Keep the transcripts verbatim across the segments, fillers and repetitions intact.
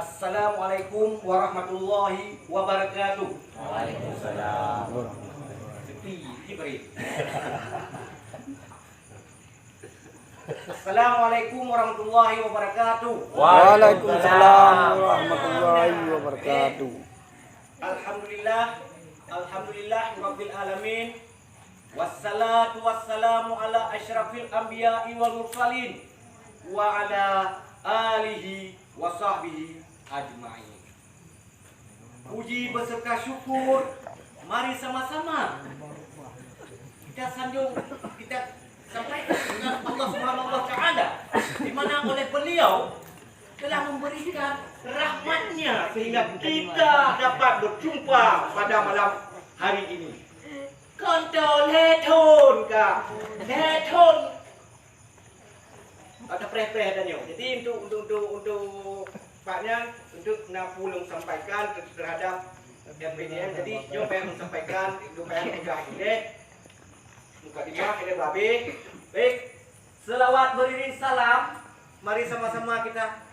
Assalamualaikum warahmatullahi wabarakatuh. Waalaikumsalam. Sepi, Jibril. Assalamualaikum warahmatullahi wabarakatuh. Waalaikumsalam warahmatullahi wabarakatuh. Alhamdulillah, alhamdulillah rabbil alamin. Wassalatu wassalamu ala asyrafil anbiya'i wal mursalin wa ala alihi wa sahbihi ajma'in. Puji beserta syukur, mari sama-sama kita sanjung, kita sampaikan dengan Allah Subhanahu wa Ta'ala, di mana oleh Beliau telah memberikan rahmatnya sehingga kita dapat berjumpa pada malam hari ini. Kon tho lhèe thôn ka, lhèe thôn. Ada preh-preh dah nyoe. Jadi untuk, untuk, untuk, untuk Pak nyan, untuk na peue lôn sampaikan terhadap M P D M. Jadi nyoe payah lôn sampaikan, untuk payah lôn peugah ilèe. Mukadimah ilèe babeh. Baik. Selawat beriring salam, mari sama-sama kita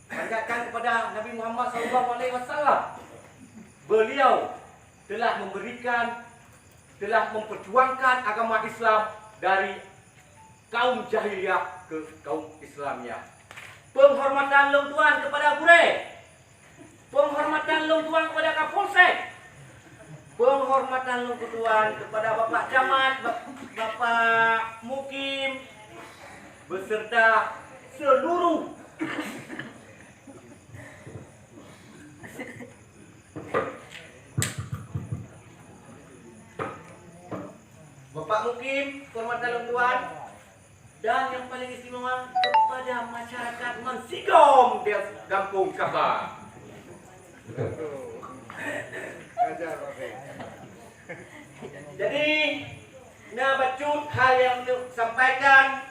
panjatkan kepada Nabi Muhammad sallallahu alaihi wasallam. Beliau telah memberikan, telah memperjuangkan agama Islam dari kaum jahiliyah ke kaum Islamiah. Penghormatan lôn tuan kepada gurèe, penghormatan lôn tuan kepada Kapolsek, penghormatan lôn tuan kepada Bapak Camat, Bap-, Bapak Mukim, beserta seluruh Bapak Mukim, kehormatan lôn tuan, dan yang paling istimewa kepada masyarakat Mansigom di Gampông Kaba. Jadi, na bacut hal nyang lôn sampaikan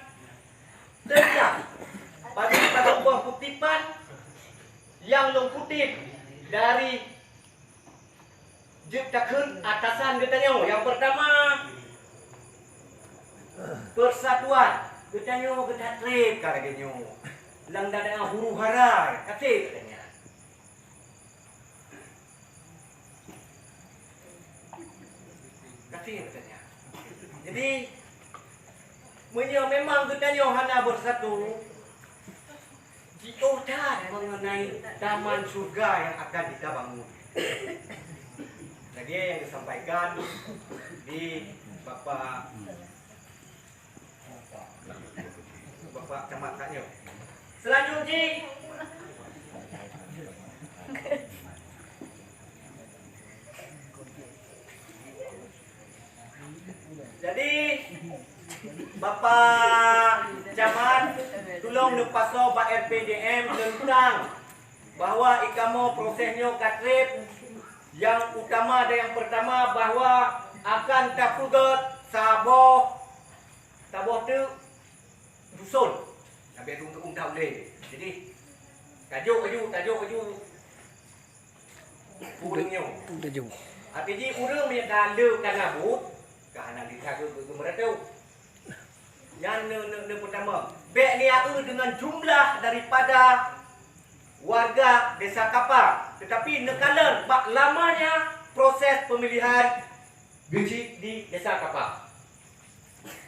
teuntang pada, pada buah kutipan nyang lôn kutip dari jeuet takheun atasan geutanyoe. Nyang peurtama, persatuan. Geutanyoe geutat treb ka lagèe nyoe. Lam dada huru-hara, ka treb geutanyoe. Ka treb geutanyoe. Jadi, meunyoe memang geutanyoe hana beusatu, jiôh that mengenai taman syurga nyang akan kita bangun. Lagèe nyang disampaikan di Bapak, Bapak Camat tanyoe. Selanjut jih, jadi, Bapak Camat, tulông neupasoe bak R P D M teuntang bahwa ikamoe proses nyoe ka treb, nyang utama dan nyang peurtama bahwa akan tapeugöt saboh, saboh teuk duson. Nabi Agung Tu'ung ta ulèe. Jadi, tajok aju, tajok aju. Ureueng nyoe. Tujuh. Arti jih ureueng meunyo ka le ka na buet, ka hana lé ka geu-, geu-, geumeuratoe. Nyan ne, ne, ne peurtama. Bèk neuyaue deungon jumlah daripada warga Desa Kapa, tetapi neukalon bak lamanya proses pemilihan geuchik di Desa Kapa.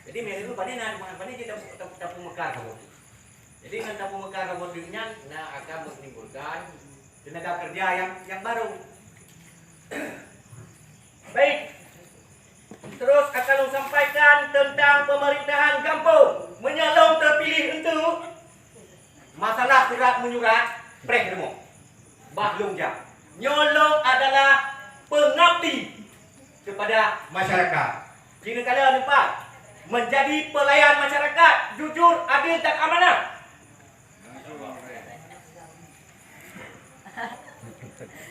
Jadi, meunyo pane na, pane jih tapu-, tapu-, tapeumeuka saboh teuk. Jadi, ngon tapeumeuka saboh teuk nyan, na akan meunimbulkan tenaga kerja nyang, nyang barô. Baik. Terus akan lôn sampaikan teuntang peumeurintahan gampông. Meunyo lôn teupiléh eunteuk, masalah surat menyurat, preh rumoh. Bah lôn jak. Nyoe lôn adalah peungabdi kepada masyarakat. Jih neukalon neupat, menjadi pelayan masyarakat, jujur, adil dan amanah.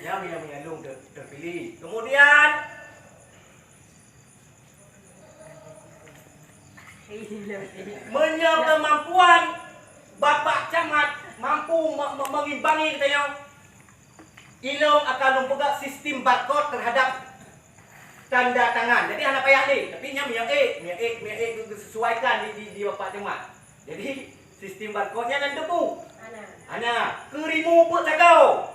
Nyan meunyo lôn ter-, terpilih. Kemudian, meunyo kemampuan Bapak Camat mampu me-, me-, mengimbangi geutanyoe, ilôn akan lôn peugah sistem barcode terhadap tanda tangan. Jadi hana payah lé, tapi nyan meunyo ék, meunyo ék, meunyo ék geusesuaikan di, di, di Bapak Camat. Jadi sistem barcode nyan hana teupeu. Hana, keu rimu peuet sagoe.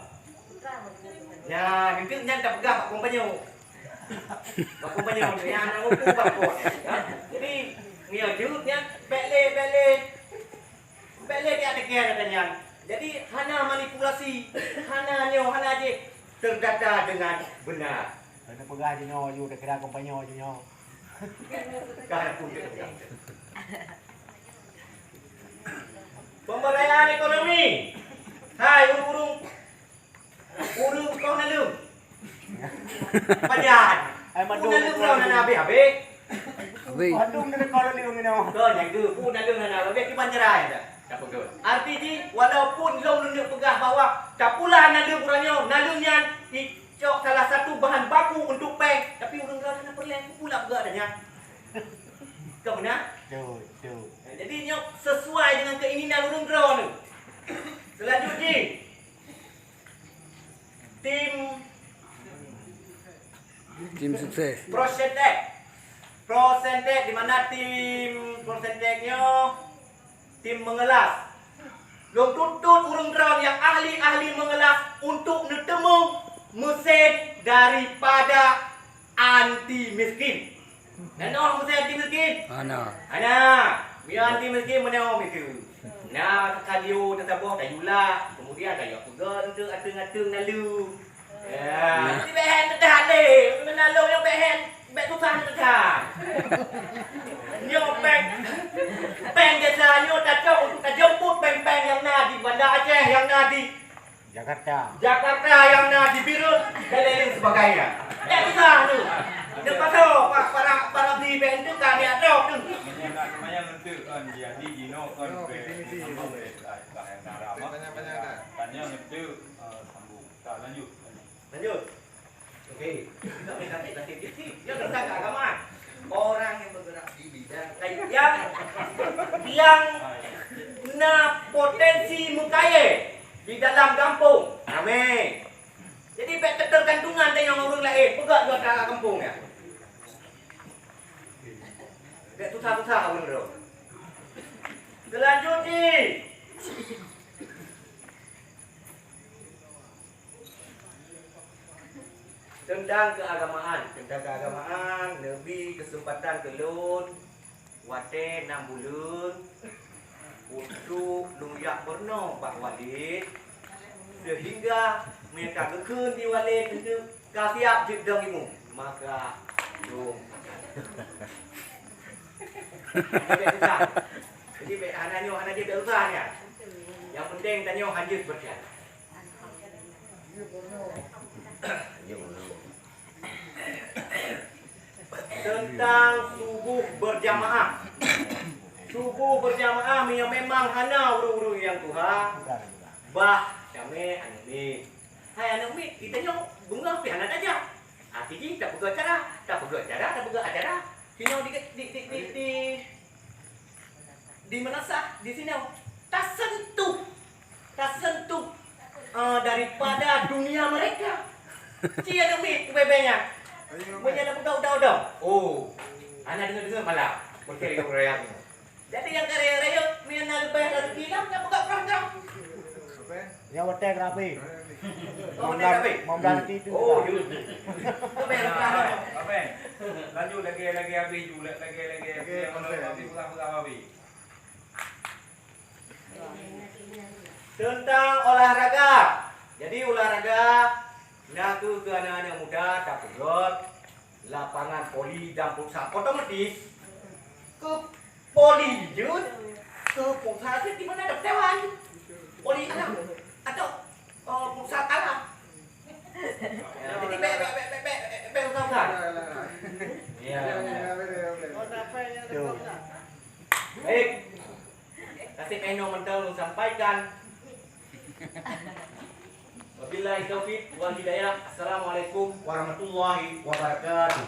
Nah, nanti nyan tapeugah bak kompanyong. Bak kompanyong, nyan hana mampu bak kot. Ha? Jadi, ngieng jeuet nyan, bèk lé, bèk lé. Bèk lé piah teuka gata nyan. Jadi, hana manipulasi, hana nyoe, hana jéh. Terdata dengan benar. Hana peugah jinoe, yue takira kompanyong jinoe. Ka ada pun. Pemberdayaan ekonomi. Hai, ureueng-ureueng. Ureueng kong naleueng. Pajan. Hai, mandum. Ureueng naleueng ureueng hana habéh-habéh. Habéh. Mandum naleueng kong naleueng inoe. Kon nyang tu, ureueng naleueng hana habéh, kiban cerai dah. Tak peugah. Arti jih, walaupun lôn neuk peugah bahwa tapula naleueng ureueng nyoe, naleueng nyan icok salah satu bahan baku untuk péng, tapi ureueng droe hana peureulèe, peue pula peugah dah nyan. Kon beuna? Betul, betul. Jadi, nyoe sesuai dengan keinginan ureueng droe tu. Selanjut jih, Tim Tim sukses. Prosentek. Prosentek, di mana tim Prosentek nyoe? Tim mengelas. Lôn tuntut ureueng droe nyang ahli-ahli mengelas untuk neuteumeung meusén daripada anti miskin. Na nyoe meusén anti miskin? Hana. Hana. Meunyoe anti miskin, meunyoe itu. Na, takalio, tasaboh, tayue lah. Kemudian tayue peugah untuk ateueng-ateueng naleueng. Ya, jadi bèk hèn teuka lé. Naleueng nyoe bèk hèn, bèk susah teuka. Nyoe péng, péng desa nyoe tacok untuk tajemput péng-péng nyang na di Banda Aceh, nyang na di Jakarta. Jakarta nyang na di Beirut dan lain sebagainya. Eh, susah tu. Dia pasal pa-, para, para beli band tu kami ada tu. Meunyoe nak lumayan untuk kan jadi jinoe kan. Oh, pe-, visi misi. Sambung deh, ah, bah yang darah mah. Banyak-banyak dah. Tanya ngetu, eh, sambung. Tak lanjut. Lanjut. Okey. Dia tentang keagamaan. Orang yang bergerak di bidang yang, yang na potensi mukayèe di dalam gampông. Amin. Jadi, bèk ketergantungan tanyoe ngon ureueng laén. Peugah jih atra gampông nyan. Bèk susah-susah ureueng droe. Selanjut jih. Teuntang keuagamaan, teuntang keuagamaan, neubi keuseumpatan keu lôn watèe nam buleuen untuk lôn jak meurunoe bak waled, seuhingga meunyoe ka geukheun di waled untuk ka siap jeuet dong imeum, maka lôn. Jadi, bèk hana nyoe, hana jeuet bèk usah nyan. Nyang penting tanyoe hanjeuet beureukat. Teuntang subuh beurjamaah. Subuh beurjamaah meunyoe memang hana ureueng-ureueng nyang tuha, bah, camé aneuk miet. Hai aneuk miet, geutanyoe beungoh pih hana tajak. Arti jih tapeugah acara, tapeugah acara, tapeugah acara. Singoh di, di, di, di, di di meunasah di sinoe tasentuh, tasentuh, eh, daripada dunia mereka. Ci aneuk miet ubé-ubé nyan. Meunyoe na peugah udah-udah, oh, hana deungoe-deungoe malam. Beutôi lagèe ureueng raya nyoe. Jadi nyang ka raya-raya, meunyoe na leubeh rezeki lam, na peugah prang-prang. Nyang watèe keunabe. Oh, watèe keunabe. Memberarti itu. Oh, iya. Keunabe, keunabe. Abang, lanjut lagèe-lagèe abis ju, lagèe-lagèe abis. Abis, abis. Teuntang olahraga. Jadi, olahraga na keuh keu aneuk-aneuk muda tapeugöt lapangan voli dan futsal. Otomatis, keu voli jeuet, keu futsal jeuet di mana ada petawan? Voli alam atau, eh, futsal alam? Ya, jadi bèk, bèk, bèk, bèk, bèk, bèk usah-usah. Ya, ya. Baik. Kasih penoe mantong sampaikan. Wabillahi taufiq wal hidayah. Assalamualaikum warahmatullahi wabarakatuh.